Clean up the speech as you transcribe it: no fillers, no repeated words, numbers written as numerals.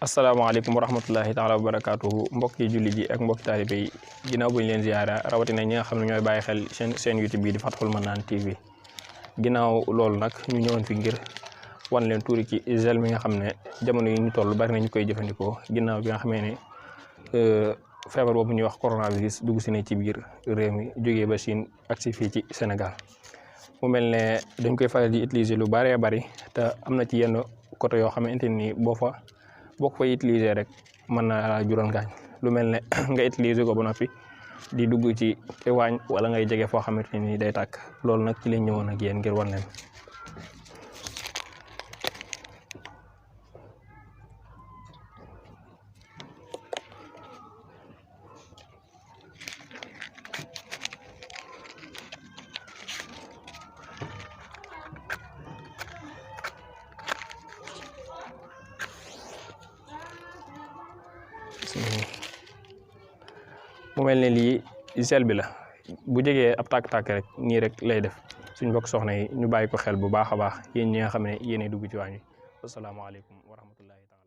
asalaamaaleykum wa rahmatullahi taala wa barakaatuhu mbokki julli ji ak mbokki taalibe yi ginnaaw bu ñu leen ziyaara rawatina ñi nga xam ne ñooy bàyyi xel seen YouTube bi di Fathoul Manane TV ginnaaw loolu nag ñu ñëwoon fi ngir wan leen tuuri ci gel mi nga xam ne jamono yi ñu toll bari na ñu koy jëfandikoo ginnaaw bi nga xamee ne feebar boobu ñuy wax coronavirus dugg si ne ci biir réew mi jógee ba Chine ak si fii ci Sénégal mu mel ne dañ koy faral di utiliser lu bëree bëri te am na ci yenn côté yoo xamante ni boo ko fay utiliser rek mën na laa jural ngaañ lu mel ne nga utiliser ko ba noppi di dugg ci waañ wala ngay jege foo xamante ni day tàkk loolu nag ci lañ ñëwoon ak yéen ngir wan leen. mu mel ne lii gel bi la bu jegee ab tàkk-tàkk rek nii rek lay def suñ bokk soxna yi ñu bàyyi ko xel bu baax a baax yéen ñi nga xam ne yéenay dugg ci waañ wi asalaamaaleykum wa rahmatullahi taala